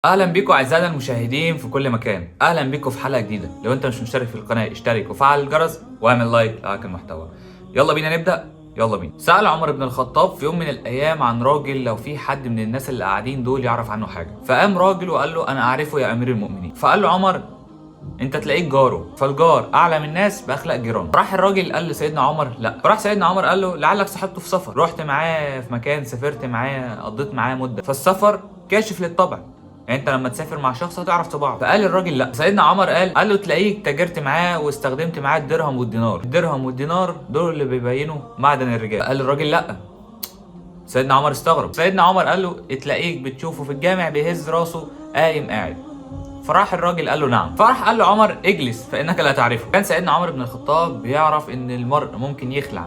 اهلا بيكم اعزائنا المشاهدين في كل مكان، اهلا بيكم في حلقة جديدة. لو انت مش مشترك في القناة اشترك وفعل الجرس واعمل like لعجبك المحتوى. يلا بينا نبدا، يلا بينا. سأل عمر بن الخطاب في يوم من الايام عن راجل لو في حد من الناس اللي قاعدين دول يعرف عنه حاجة، فقام راجل وقال له انا اعرفه يا امير المؤمنين. فقال له عمر انت تلاقيك جاره، فالجار اعلم الناس باخلاق جيرانه. راح الراجل قال لسيدنا عمر لا، فراح سيدنا عمر قال له لعلك صاحبته في سفر، رحت معاه في مكان، سافرت معاه، قضيت معاه مده، فالسفر كاشف للطبع، يعني انت لما تسافر مع شخص هتعرف طباعه. فقال الراجل لا. سيدنا عمر قال له تلاقيك تاجرت معاه واستخدمت معاه الدرهم والدينار، الدرهم والدينار دول اللي بيبينوا معدن الرجال. قال الراجل لا. سيدنا عمر استغرب. سيدنا عمر قال له تلاقيك بتشوفه في الجامع بيهز راسه قايم قاعد. فراح الراجل قال له نعم. فراح قال له عمر اجلس فانك لا تعرفه. كان سيدنا عمر بن الخطاب بيعرف ان المرء ممكن يخلع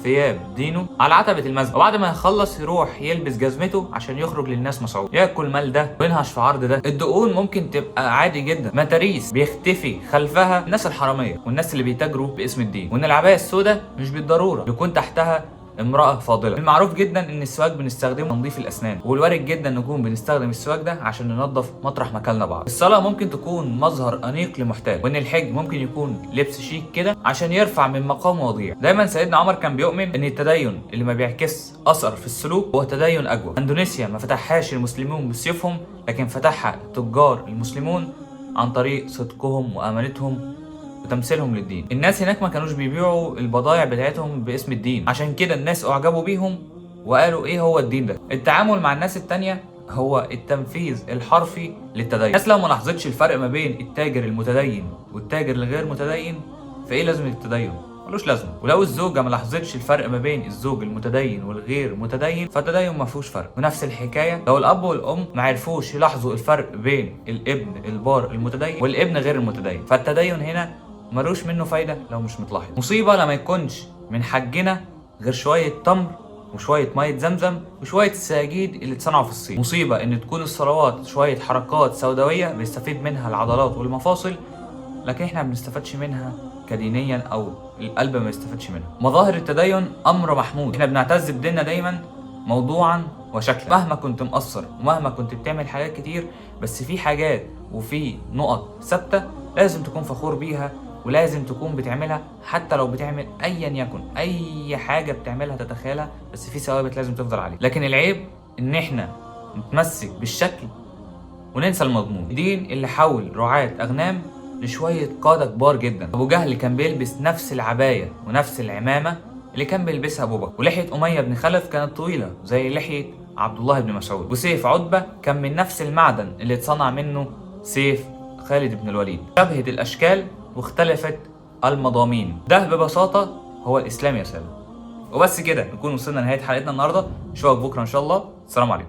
ثياب دينه على عتبة المسجد، وبعد ما يخلص يروح يلبس جزمته عشان يخرج للناس مسعود، ياكل مال ده وينهش في عرض ده. الدقون ممكن تبقى عادي جدا، متاريس بيختفي خلفها الناس الحرامية والناس اللي بيتاجروا باسم الدين، وان العباية السوداء مش بالضرورة يكون تحتها امرأة فاضلة. المعروف جدا ان السواك بنستخدمه لتنظيف الاسنان، والوارد جدا نكون بنستخدم السواك ده عشان ننظف مطرح مكاننا بعض. الصلاة ممكن تكون مظهر انيق لمحتال، وان الحج ممكن يكون لبس شيك كده عشان يرفع من مقام وضيع. دايما سيدنا عمر كان بيؤمن ان التدين اللي ما بيعكس اثر في السلوك هو تدين اجوف. اندونيسيا ما فتحهاش المسلمون بسيوفهم، لكن فتحها التجار المسلمون عن طريق صدقهم وامانتهم وتمثيلهم للدين. الناس هناك ما كانوش بيبيعوا البضائع بتاعتهم باسم الدين، عشان كده الناس اعجبوا بيهم وقالوا ايه هو الدين ده. التعامل مع الناس التانية هو التنفيذ الحرفي للتدين. الناس لو ما لاحظتش الفرق ما بين التاجر المتدين والتاجر الغير متدين، فايه لازمة التدين؟ ملوش لازمه. ولو الزوجة ما لاحظتش الفرق ما بين الزوج المتدين والغير متدين، فالتدين ما فيهوش فرق. ونفس الحكاية لو الاب والام ما عرفوش يلاحظوا الفرق بين الابن البار المتدين والابن غير المتدين، فالتدين هنا ملوش منه فايده لو مش متلاحظ. مصيبة لما يكونش من حجنا غير شوية تمر وشوية مية زمزم وشوية السجاجيد اللي اتصنعوا في الصين. مصيبة ان تكون الصلوات شوية حركات سوداوية بيستفيد منها العضلات والمفاصل، لكن احنا ما بنستفادش منها كدينيا، او القلب ما يستفادش منها. مظاهر التدين امر محمود، احنا بنعتز بديننا دايما موضوعا وشكلا. مهما كنت مقصر ومهما كنت بتعمل حاجات كتير، بس في حاجات وفي نقط ثابتة لازم تكون فخور بيها ولازم تكون بتعملها، حتى لو بتعمل ايا يكن اي حاجة بتعملها تتخيلها، بس في ثوابت لازم تفضل عليها. لكن العيب ان احنا نتمسك بالشكل وننسى المضمون. الدين اللي حول رعاة اغنام لشوية قادة كبار جدا. ابو جهل كان بيلبس نفس العباية ونفس العمامة اللي كان بيلبسها ابو بكر، ولحية أمية بن خلف كانت طويلة زي لحية عبد الله بن مسعود، وسيف عتبة كان من نفس المعدن اللي اتصنع منه سيف خالد بن الوليد. شبهت الأشكال واختلفت المضامين. ده ببساطة هو الإسلام يا سادة. وبس كده نكون وصلنا لنهاية حلقتنا النهاردة. اشوفك بكرة إن شاء الله. السلام عليكم.